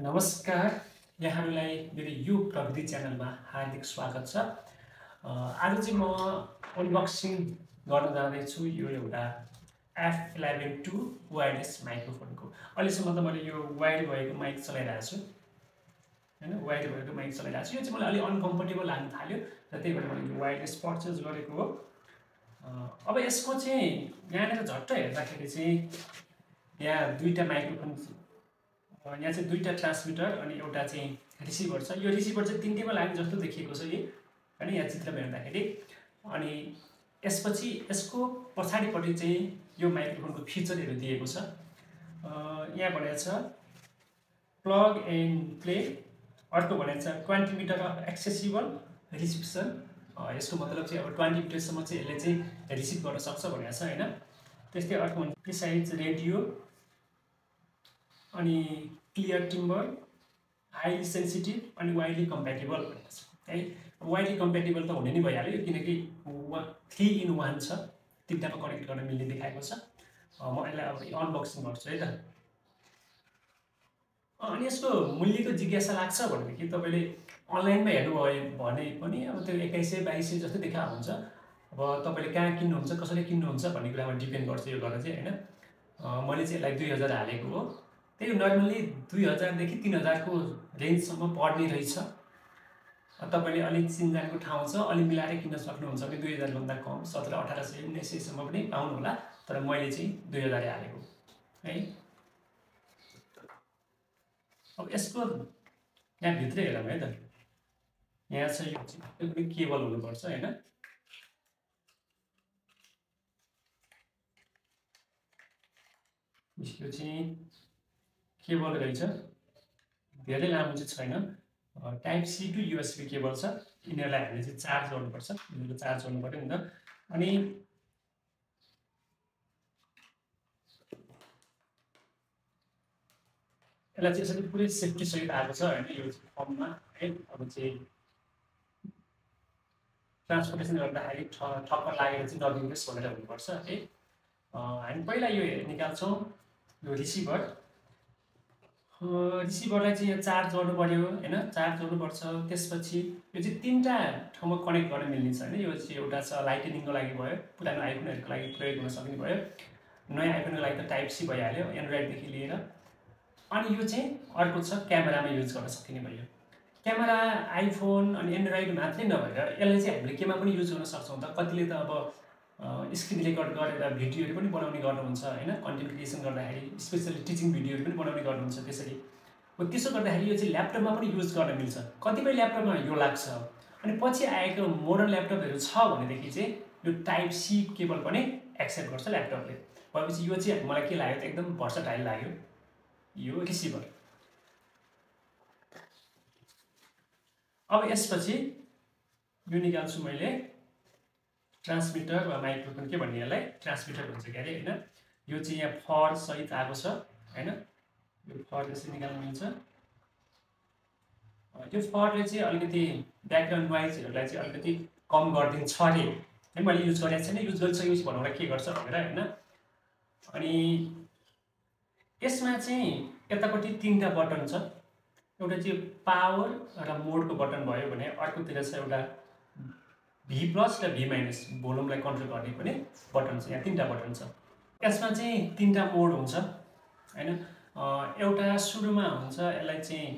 नमस्कार, यहाँहरूलाई मेरो यो प्रविधि च्यानलमा हार्दिक स्वागत छ। आज चाहिँ म अनबक्सिङ गर्न जाँदैछु यो एउटा F11 वायरलेस माइक्रोफोनको। अहिलेसम्म त मैले यो वायर भएको माइक चलाइरहेको छु हैन, वायर भएको माइक चलाइरहेको छु। यो चाहिँ मलाई अलि अनकम्फर्टेबल लाग्न थाल्यो र त्यही भएर मैले यो वायरलेस पर्चेज गरेको हो। अब यसको चाहिँ यहाँनिर झट्ट हेर्दाखेरि चाहिँ यहाँ दुईटा माइक्रोफोन, यहाँ चाहिँ दुईटा ट्रान्समिटर अनि एउटा चाहिँ रिसिभर छ। यो रिसिभर चाहिँ तिनटैमा लाग्ने जस्तो देखिएको छ यही हैन, यहाँ चित्रमा हेर्दाखेरि। अनि यसपछि यसको पछाडिपट्टि चाहिँ यो माइक्रोफोनको फिचरहरू दिएको छ। यहाँ भनेको छ प्लग एन्ड प्ले, अर्को भनेको छ 20 मिटर अफ एक्सेसिबल रिसिप्सन। यसको मतलब चाहिँ अब 20 मिटरसम्म चाहिँ यसले चाहिँ रिसिभ गर्न सक्छ भनेको छ हैन। त्यस्तै अर्को भन्छ प्रिसाइज रेडियो अनि क्लियर टिम्बर, हाइली सेन्सिटिभ अनि वाइडली कम्प्याटेबल भनेको छ है। वाइडली कम्प्याटेबल त हुने नै भइहाल्यो किनकि 3 in 1 छ, तिनटामा कनेक्ट गर्न मिल्ने देखाएको छ। म यसलाई अब अनबक्सिङ गर्छु है त। अनि यसको मूल्यको जिज्ञासा लाग्छ भनेदेखि तपाईँले अनलाइनमा हेर्नुभयो भने पनि अब त्यो 2100-2200 जस्तो देखाएको हुन्छ। अब तपाईँले कहाँ किन्नुहुन्छ, कसरी किन्नुहुन्छ भन्ने कुरामा डिपेन्ड गर्छ यो गरेर चाहिँ हैन। मैले चाहिँ यसलाई 2000 हालेको हो। त्यही नर्मल्ली 2000 देखि 3000 को रेन्जसम्म पर्ने रहेछ। तपाईँले अलिक चिन्जानको ठाउँ छ, अलि मिलाएर किन्न सक्नुहुन्छ भने 2000 भन्दा कम 1700, 1800, 1900 सम्म पनि पाउनु होला। तर मैले चाहिँ 2000 हालेको है। अब यसको यहाँ भित्र हेरौँ है त। यहाँ छ यो चाहिँ पनि केबल हुनुपर्छ हैन। यो चाहिँ केबल रहेछ, धेरै लामो चाहिँ छैन। Type C to USB cable छ। यिनीहरूलाई हामीले चाहिँ चार्ज गर्नुपर्छ, यिनीहरू चार्ज गर्नु पर्यो नि त। अनि यसलाई चाहिँ यसरी पुरै सेफ्टी सहित आएको छ हैन। यो चाहिँ फर्ममा है। अब चाहिँ ट्रान्सपोर्टेसन गर्दाखेरि ठक्कर लागेर चाहिँ नबिग्रोस् भनेर हुनुपर्छ है। हामी पहिला यो निकाल्छौँ यो रिसिभर। रिसिभरलाई चाहिँ यहाँ चार्ज गर्नु पर्यो हैन, चार्ज गर्नुपर्छ। त्यसपछि यो चाहिँ तीनटा ठाउँमा कनेक्ट गर्न मिल्ने छ हैन। यो चाहिँ एउटा छ लाइटनिङको लागि भयो, पुरानो आइफोनहरूको लागि प्रयोग गर्न सक्ने भयो। नयाँ आइफोनको लागि त टाइप सी भइहाल्यो एन्ड्रोइडदेखि लिएर। अनि यो चाहिँ अर्को छ क्यामेरामा युज गर्न सकिने भयो। क्यामेरा आइफोन अनि एन्ड्रोइड मात्रै नभएर यसलाई चाहिँ हामीले केमा पनि युज गर्न सक्छौँ त। कतिले त अब स्क्रिन रेकर्ड गरेर भिडियोहरू पनि बनाउने गर्नुहुन्छ हैन, कन्टेन्ट क्रिएसन गर्दाखेरि, स्पेसली टिचिङ भिडियोहरू पनि बनाउने गर्नुहुन्छ। त्यसरी हो त्यसो गर्दाखेरि यो चाहिँ ल्यापटपमा पनि युज गर्न मिल्छ। कतिपय ल्यापटपमा यो लाग्छ। अनि पछि आएको मोडर्न ल्यापटपहरू छ भनेदेखि चाहिँ यो टाइप सी केबल पनि एक्सेप्ट गर्छ ल्यापटपले। भएपछि यो चाहिँ मलाई के लाग्यो त एकदम भर्सटाइल लाग्यो यो रिसिभर। अब यसपछि यो निकाल्छु मैले ट्रान्समिटर वा माइक्रोफोन के भन्ने, यसलाई ट्रान्समिटर भन्छ के अरे हैन। यो चाहिँ यहाँ फर सहित आएको छ हैन। यो फर यसरी निकाल्नु मिल्छ। यो फरले चाहिँ अलिकति ब्याकग्राउन्ड नोइजहरूलाई चाहिँ अलिकति कम गरिदिन्छ अरे है। मैले युज गरेको छैन, युज गरिसकेपछि भन्नुलाई के गर्छ भनेर हैन। अनि यसमा चाहिँ यतापट्टि तीनटा बटन छ। एउटा चाहिँ पावर र मोडको बटन भयो भने अर्कोतिर छ एउटा V+ र V- भोल्युमलाई कन्ट्रोल गर्ने पनि बटन छ। यहाँ तीनटा बटन छ। यसमा चाहिँ तीनटा मोड हुन्छ हैन। एउटा सुरुमा हुन्छ, यसलाई चाहिँ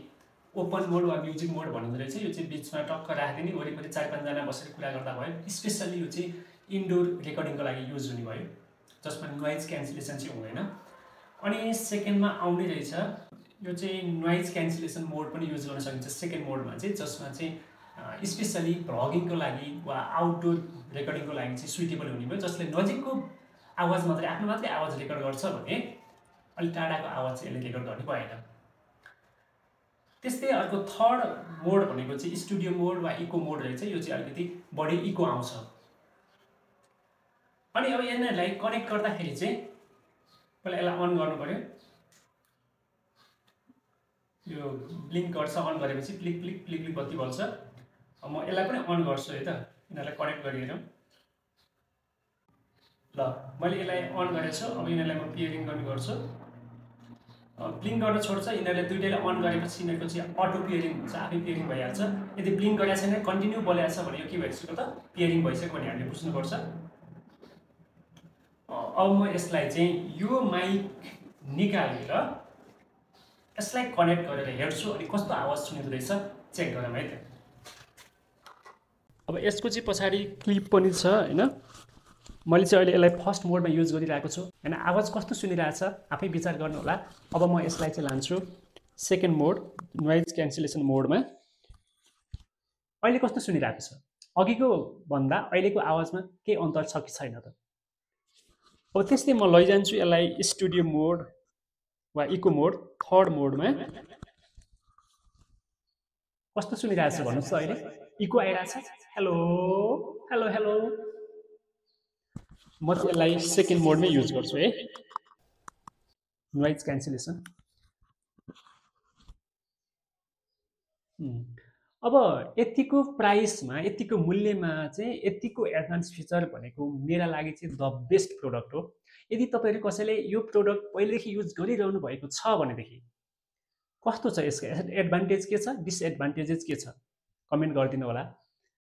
ओपन मोड वा म्युजिक मोड भनिँदो रहेछ। यो चाहिँ बिचमा टक्क राखिदिने, वरिपरि 4-5 जना बसेर कुरा गर्दा भयो। स्पेसली यो चाहिँ इन्डोर रेकर्डिङको लागि युज हुने भयो, जसमा नोइज क्यान्सलेसन चाहिँ हुँदैन। अनि सेकेन्डमा आउने रहेछ यो चाहिँ नोइज क्यान्सलेसन मोड पनि युज गर्न सकिन्छ सेकेन्ड मोडमा चाहिँ, जसमा चाहिँ स्पेसली भ्लगिङको लागि वा आउटडोर रेकर्डिङको लागि चाहिँ सुइटेबल हुने भयो। जसले नजिकको आवाज मात्रै, आफ्नो मात्रै आवाज रेकर्ड गर्छ भने अलिक टाढाको आवाज चाहिँ यसले रेकर्ड गर्ने भएन। त्यस्तै अर्को थर्ड मोड भनेको चाहिँ स्टुडियो मोड वा इको मोड रहेछ। यो चाहिँ अलिकति बढी इको आउँछ। अनि अब यिनीहरूलाई कनेक्ट गर्दाखेरि चाहिँ पहिला यसलाई अन गर्नु पर्यो। यो ब्लिङ्क गर्छ, अन गरेपछि क्लिक क्लिक क्लिक क्लिक बत्ती बल्छ। अब म यसलाई पनि अन गर्छु है त। यिनीहरूलाई कनेक्ट गरिहेरौँ। ल मैले यसलाई अन गरेको छु। अब यिनीहरूलाई म पेयरिङ गर्ने गर्छु। ब्लिङ्क गर्न छोड्छ, यिनीहरूले दुइटैले अन गरेपछि यिनीहरूको चाहिँ अटो पियरिङ हुन्छ, आफै पियरिङ भइहाल्छ। यदि ब्लिङ्क गरेको छैन कन्टिन्यू बोलाएको छ भने यो के भइसक्यो त पियरिङ भइसक्यो भने हामीले बुझ्नुपर्छ। अब म यसलाई चाहिँ यो माइक निकालेर यसलाई कनेक्ट गरेर हेर्छु अनि कस्तो आवाज सुनिँदो रहेछ चेक गरौँ है त। अब यसको चाहिँ पछाडि क्लिप पनि छ होइन, मैले चाहिँ अहिले यसलाई फर्स्ट मोडमा युज गरिरहेको छु होइन। आवाज कस्तो सुनिरहेछ आफै विचार गर्नु होला। अब म यसलाई चाहिँ लान्छु सेकेन्ड मोड नोइज क्यान्सलेसन मोडमा। अहिले कस्तो सुनिरहेको छ, अघिको भन्दा अहिलेको आवाजमा केही अन्तर छ कि छैन त। अब त्यस्तै म लैजान्छु यसलाई स्टुडियो मोड वा इको मोड थर्ड मोडमा। कस्तो सुनिरहेछ भन्नुहोस् त अहिले, इको आइरहेछ, हेलो हेलो हेलो। म चाहिँ यसलाई सेकेन्ड मोडमै युज गर्छु है, नोइज क्यान्सलेसन। अब यतिको प्राइसमा यतिको मूल्यमा चाहिँ यतिको एडभान्स फिचर भनेको मेरा लागि चाहिँ द बेस्ट प्रोडक्ट हो। यदि तपाईँहरू कसैले यो प्रोडक्ट पहिलेदेखि युज गरिरहनु भएको छ भनेदेखि कस्तो छ, यसको एडभान्टेज के छ, डिसएडभान्टेजेस के छ, कमेन्ट गरिदिनु होला।